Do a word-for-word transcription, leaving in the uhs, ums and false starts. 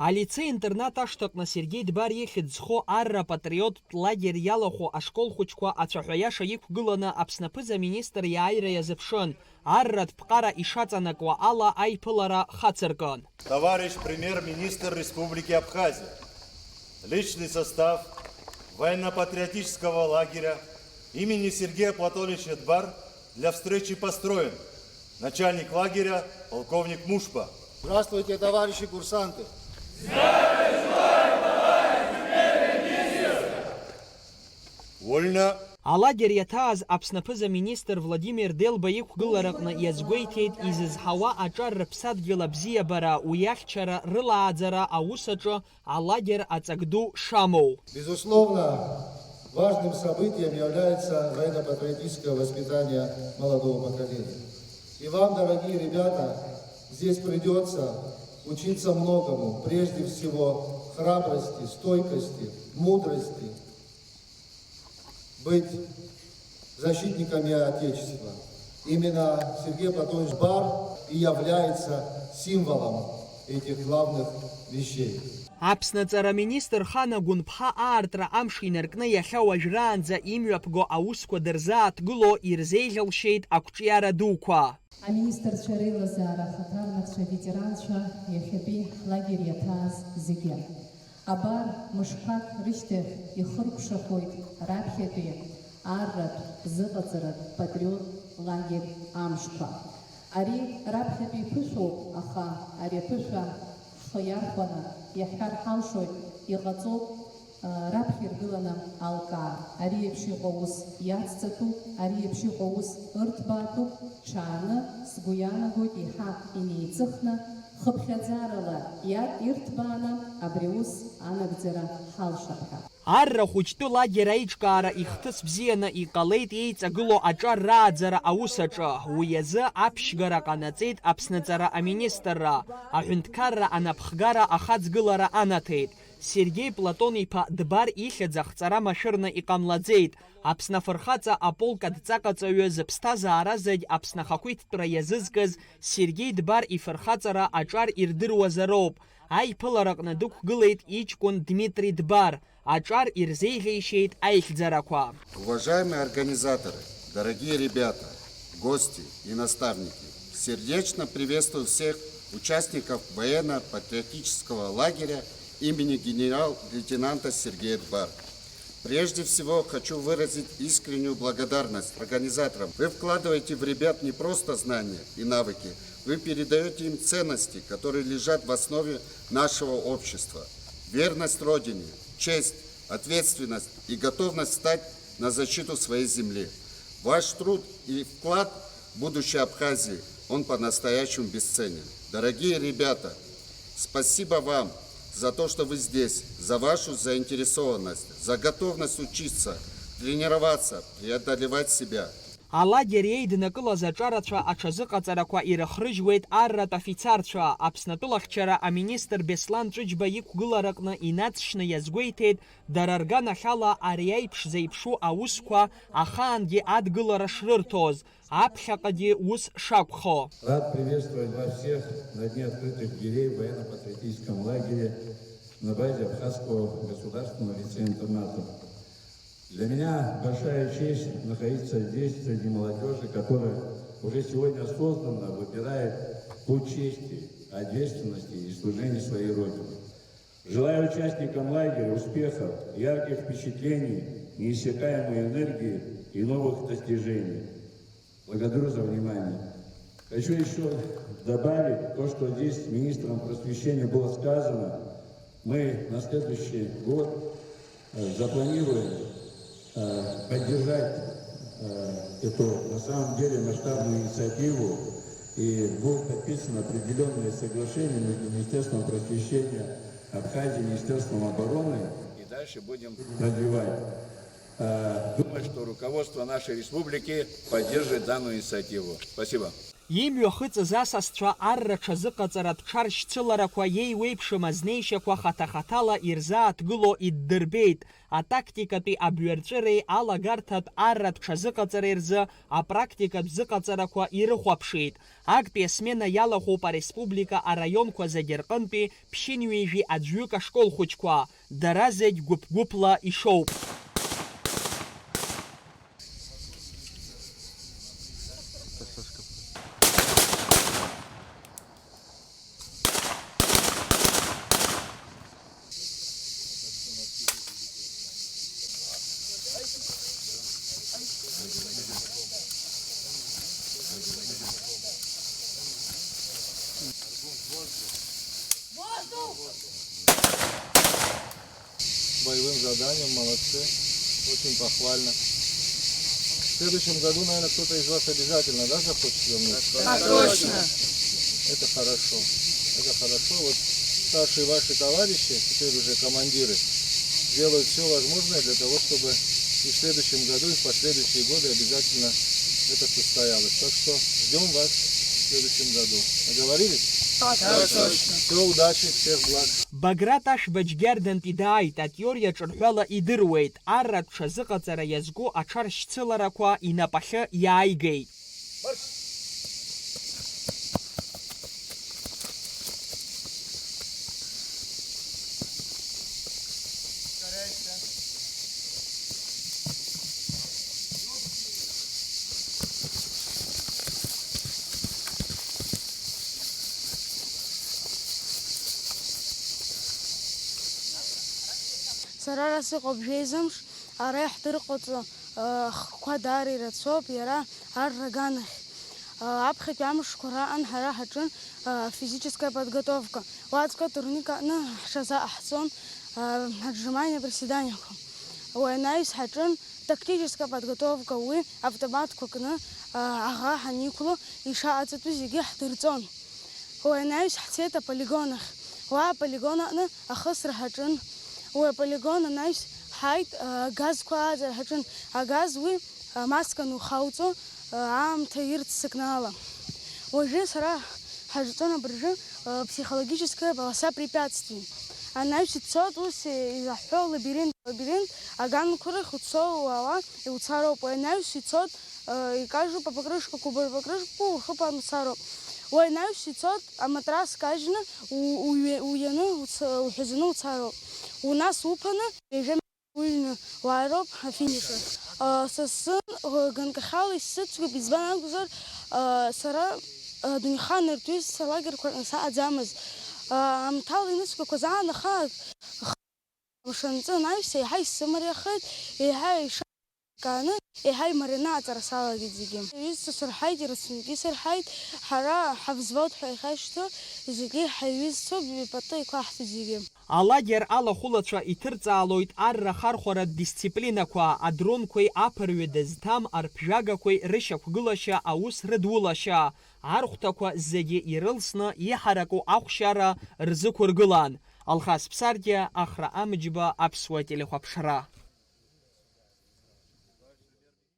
Алицеи-интернат ашҭаҟны Сергеи Дбар ихьӡ зху Арра патриоттә лагер иалахәу ашкол хәыҷқәа ацәаҳәа иаша иқәгыланы Аԥсны аԥыза-министр иааира иазыԥшын. Арратә ԥҟара ишаҵанакуа ала аиԥылара хацыркын. Товарищ премьер-министр Республики Абхазия, личный состав военно-патриотического лагеря имени Сергея Платоновича Дбар для встречи построен. Начальник лагеря полковник Мушба. Здравствуйте, товарищи курсанты! Вольно! Алагер иаҭааз Аԥсны аԥыза-министр Владимир Делба иқәгылараҟны иазгәеиҭеит изызҳауа аҿар рыԥсадгьыл абзиабара, уи ахьчара, рылааӡара аус аҿы алагер аҵак ду шамоу. Безусловно, важным событием является военно-патриотическое воспитание молодого поколения. И вам, дорогие ребята, здесь придётся учиться многому, прежде всего храбрости, стойкости, мудрости, быть защитниками Отечества. Именно Сергей Платонович Дбар и является символом этих главных вещей. Аԥсны аҵара аминистр Хана Гәынԥҳа аартра амш инаркны иахьа уажәраанӡа имҩаԥго аусқәа дырзааҭгыло ирзеиӷьалшьеит ақәҿиара дуқәа. Аминистрцәа реилазаара ахаҭарнакцәа, аветеранцәа, иахьатәи ҳлагер иаҭааз зегьы. Абар, мышқәак рышьҭахь ихыркәшахоит раԥхьатәи арратә, зыҟаҵаратә, патриоттә лагер амшқәа. Ари раԥхьатәи ԥышәоуп, аха ари аԥышәа ҳхы иархәаны иаҳҳәар ҳалшоит, иҟаҵоуп, раԥхьа иргыланы алкаа. Ари еиԥш иҟоу аус иацҵатәуп, ари еиԥш иҟоу аус ырҭбаатәуп, ҽааны, сгәы иаанагоит, еиҳа инеиҵыхны, хыԥхьаӡарала иа-, ирҭбааны абри аус анагӡара ҳалшап ҳәа. Арра хәыҷтәы лагер аиҿкаара ихҭыс бзианы иҟалеит еиҵагылоу аҿар рааӡара аус аҿы. Уи азы аԥшьгара ҟанаҵеит Аԥсны аҵара аминистрра, аҳәынҭқарра анапхгара ахаҵгылара анаҭеит. Сергеи Платон-иԥа Дбар ихьӡ ахҵара машәырны иҟамлаӡеит. Аԥсны афырхаҵа аполк адҵаҟаҵаҩы зыԥсҭазаара зегь Аԥсны ахақәиҭтәра иазызкыз Сергеи Дбар ифырхаҵара аҿар ирдыруазароуп. Аиԥылараҟны дықәгылеит иҷкәын Дмитри Дбар, аҿар ирзеиӷьеишьеит аихьӡарақәа. Уважаемые организаторы, дорогие ребята, гости и наставники, сердечно приветствую всех участников военно-патриотического лагеря имени генерал-лейтенанта Сергея Дбар. Прежде всего, хочу выразить искреннюю благодарность организаторам. Вы вкладываете в ребят не просто знания и навыки, вы передаёте им ценности, которые лежат в основе нашего общества. Верность Родине, честь, ответственность и готовность встать на защиту своей земли. Ваш труд и вклад в будущее Абхазии, он по-настоящему бесценен. Дорогие ребята, спасибо вам за то, что вы здесь, за вашу заинтересованность, за готовность учиться, тренироваться, преодолевать себя. Алагер еиднакылаз аҿарацәа аҽазыҟаҵарақәа ирыхрыжьуеит арратә афицарцәа. Аԥсны атәылахьчара аминистр Беслан Ҵәыџьба иқәгылараҟны инаҵшьны иазгәеиҭеит, дара рганахьала ари аиԥш зеиԥшу аусқәа ахаангьы адгылара шрырҭоз, аԥхьаҟагьы ус шакәхо. Рад приветствовать вас всех на Дне открытых дверей в военно-патриотическом лагере на базе Абхазского государственного лицея-интерната. Для меня большая честь находиться здесь, среди молодёжи, которая уже сегодня осознанно выбирает путь чести, ответственности и служения своей Родине. Желаю участникам лагеря успехов, ярких впечатлений, неиссякаемой энергии и новых достижений. Благодарю за внимание. Хочу ещё добавить то, что здесь министром просвещения было сказано. Мы на следующий год, э, запланируем, э, поддержать, э, эту, на самом деле, масштабную инициативу, и будут подписаны определённые соглашения между Министерством просвещения Абхазии и Министерством обороны. И дальше будем развивать. Э, думаю, что руководство нашей республики поддержит данную инициативу. Спасибо. Имҩахыҵыз асасцәа арра ҽазыҟаҵаратә ҽаршьцыларақәа иеиуеиԥшым азнеишьақәа хаҭа-хаҭала ирзааҭгыло иддырбеит, атактикатәи абҩарҵәыреи алагарҭатә арратә ҽазыҟаҵареи рзы апрактикатә зыҟаҵарақәа ирыхәаԥшит. Актәи асмена иалахәуп ареспублика араионқәа зегьы рҟынтәи ԥшьынҩажәи аӡәҩык ашкол хәыҷқәа. Дара зегь гәыԥ-гәыԥла ишоуп. Боевым заданием, молодцы. Очень похвально. В следующем году, наверное, кто-то из вас обязательно, да, захочет вернуться? А, точно. Это хорошо. Это хорошо. Вот старшие ваши товарищи, теперь уже командиры, делают все возможное для того, чтобы и в следующем году, и в последующие годы обязательно это состоялось. Так что ждем вас в следующем году. Договорились? Так точно. Все, удачи, всех благ. Баграт Ашәба џьгьардантәи дааит, атеориа ҿырҳәала идыруеит, арратә ҽазыҟаҵара иазку аҽаршьцыларақәа инапахьы иааигеит. Сара ара сыҟоуп жәеизамш, ара иаҳдырҟаҵо, э, ахқәа даара ирацәоуп, иара арра аганахь. Э, аԥхьатәи амшқәа раан ҳара ҳаҿын, э, физическая подготовка. Уаҵәҟьа турник аҟны ҳҽазаҟаҳҵон, э, отжимания, приседаниақәа. Уи анаҩс ҳаҿын тактическая подготовка, уи автоматқәа кны, э, аӷа ҳаниқәло, ишаҟаҵатәу зегьы ҳдырҵон. Уи анаҩс ҳцеит аполигон ахь. Уа аполигон аҟны ахысра ҳаҿын. Уи аполигон анаҩс ҳааит, а, агазқәа ааӡара ҳаҿын. Агаз уи, а, маска анухауҵо, а, аамҭа ирццакны ала. Уажәы сара ҳазҿын абыржәы, а, психологическая полоса препятствий. Анаҩс ицоит ус изаҳҳәо лабиринт, лабиринт аганқәа рахь уцо уаауа иуцароуп. Уи анаҩс ицоит, а, икажьуп апокрышкақәа, убри апокрышкақәа урхыԥан уцароуп. Уи анаҩс ицоит аматрас кажьны, у-, уҩ-, уҩаны уц-, уҳәазаны уцароуп. Унас уԥаны, ҩажәа метр уҩны уаароуп афиниш ахь. А, са сзын, а, ганкахьала исзыцәгьоуп, избан акәзар, а, сара, а, дунеихаан ртәыҩса лагерқәа рҟны саҟаӡамызт. А, аамҭала инысгақәаз аан ахаан, х-, мшынҵы анаҩс еиҳа исымариахеит, еиҳа иша-, Кааны еиҳа имарианы аҵара салагеит зегьы. Иҩызцәа сырҳаит, ирацәаҩгьы сырҳаит, ҳара ҳавзвод ҳәа иахьашьҭоу зегьы ҳаиҩызцәоуп, ҩбатәы иқәаҳҭеит зегьы. Алагер алахәылацәа иҭырҵаалоит арра хархәаратә дисциплинақәа, адронқәеи аԥырҩы дызҭам арԥжәагақәеи рышьақәгылашьа, аус рыдулашьа, архәҭақәа зегьы ирылсны иҳараку ахәшьара рзықәыргылан. Алхас Ԥсардиа, Ахра Амџьба, Аԥсуа телехәаԥшра.